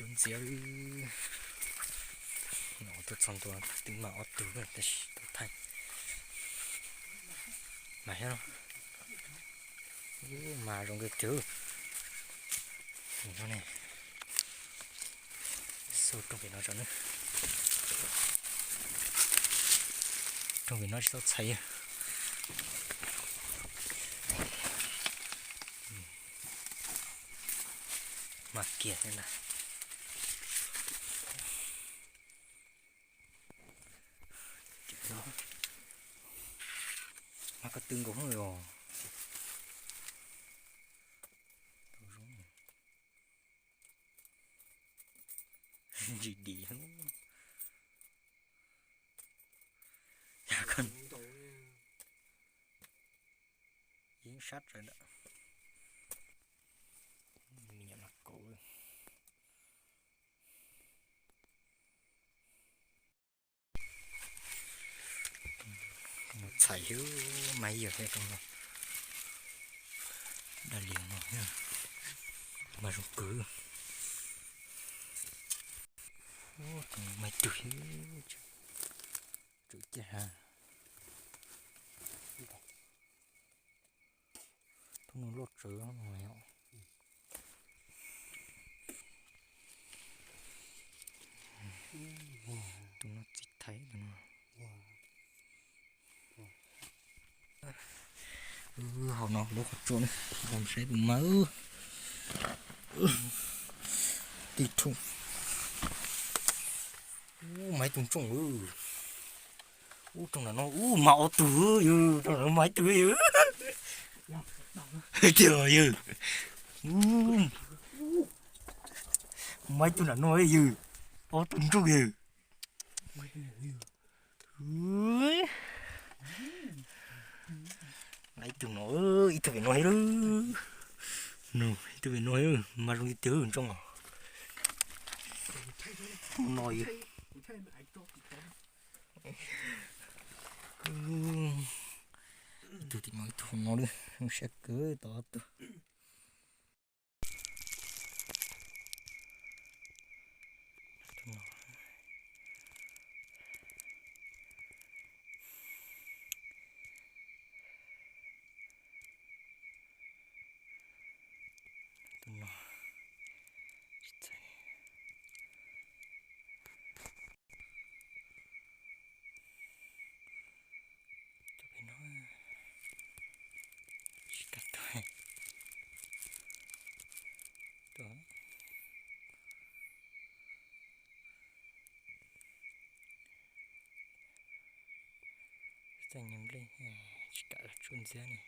Ntxiv, no tuaj txog ntua twb mag ob tug tab sis tau thaij mas thiab no. Mas zoo nkauj tiag. No ne, xauj rooj pem no tso na. Rooj pem no tsis tau txhais. Mas kiag thiab ntag. Mas koj tw nkaus hauj os. Ntsis dim. Yeej sab tsawv ntawm. Nyam no kaum. Txhais xwb mas yog thiab tau no. Daj li no mas zoo kwv. Ub, tau no mas tug xwb. Tswm ciaj ha. Thaum no loj tsawv no yom. Tus no txiv thaiv tus no. Hauv no lub qhov tsua na, saib tus mas. Tib rooj. Ub, mas ib tug ntsooj. Ub, rooj nram no ub mas ob tug yog, rooj nram no mas ib tug yog. Tiag yog. Ub, mas ib tug nram no yog, ob tug ntsooj yog. Ib tug no, ib tug pem no thiab. Ib tug pem no mas zoo li tiag ntsooj os. No yog. Ib tug tim no ib tug no lawm, zoo siab kawg tau ob tug. Tus no tsis txhais. Tus pem no tsis kam tuag. Tuag. Txaij nyuag nplej tsis kam los tsuj ntxiab ne.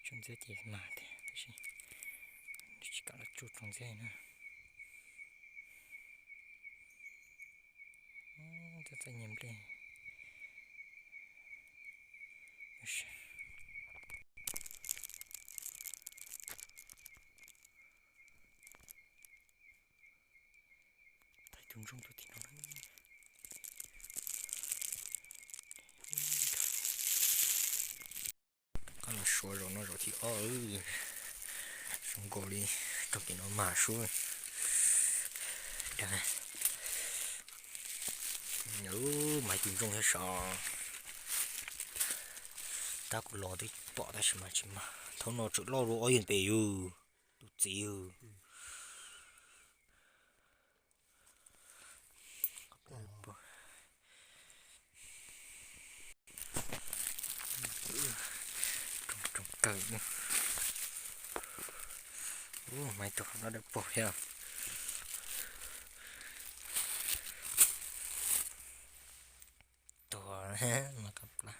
Tsuj ntxiab ces mag tiag tab sis tsis kam los tsuj tsoom ntxiab na. Txaij txaij nyuag nplej. Thaij tus ntsooj tus tim no na. Qab los suav zaum no zaum thib ob, zoo nkaus li rooj tim no mag sub. Mas ib tug ntsooj thiab sav. Tab kuv los twb pom tab sis mas tsis mag. Thaum no tsawm loj dua ob yawg pem yus, tus txiv yus. Rooj kawg. Ub, mas ib tug qhov no dawb paug thiab. Tuag mas qab plab.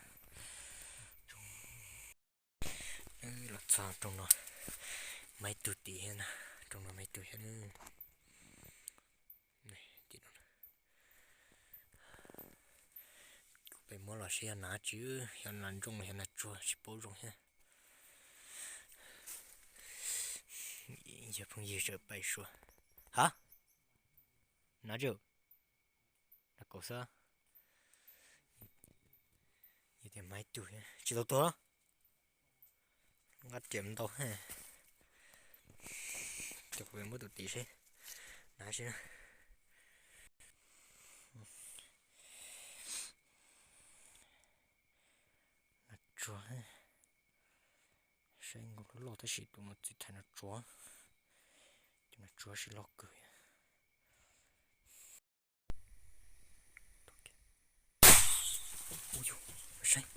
Los txog rooj no, mas ib tug tim thiab na, rooj no mas ib tug thiab. Kuv pem muab los seb yog nas tsi, yog nas ntsooj los yog nas tsuag tsis paub zoo thiab. Yog phooj ywg tseem pais suav. Ha? Nas tsi? Nas kaum xwb. Yog tias mas ib tug tsis tau tuag. Nqa riam ntau. Ces kuv muab tus tim seb, na seb na. Nas tsuag, saib nkaus loj loj tab sis tus no txiv thais nas tsuag, tus nas tsuag sis loj kawg. Ua yog, saib,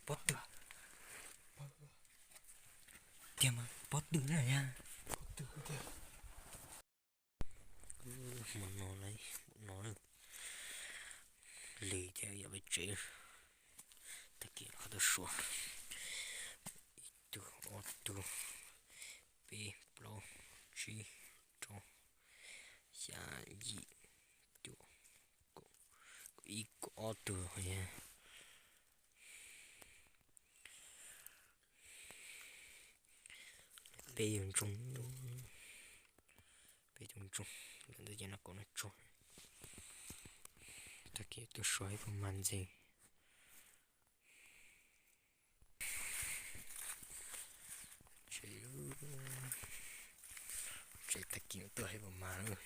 pob twg, tiag mas pob twg na yog. Mus no, no, lig thiab yog peb tsev. Tag kis qhov tuaj suav, ib tug, ob tug, peb, plaub, tsib, rau, xya, yim, cuaj, kaum, kaum ib, kaum ob tug. Peb yog ntsoog, peb tus ntsoog, lawv ntawd ces no kaum no tsuag. Tag kis tuaj suav ib puas mag ntxees. Tsev, tsev tag kis tuaj ib puas mag lawm.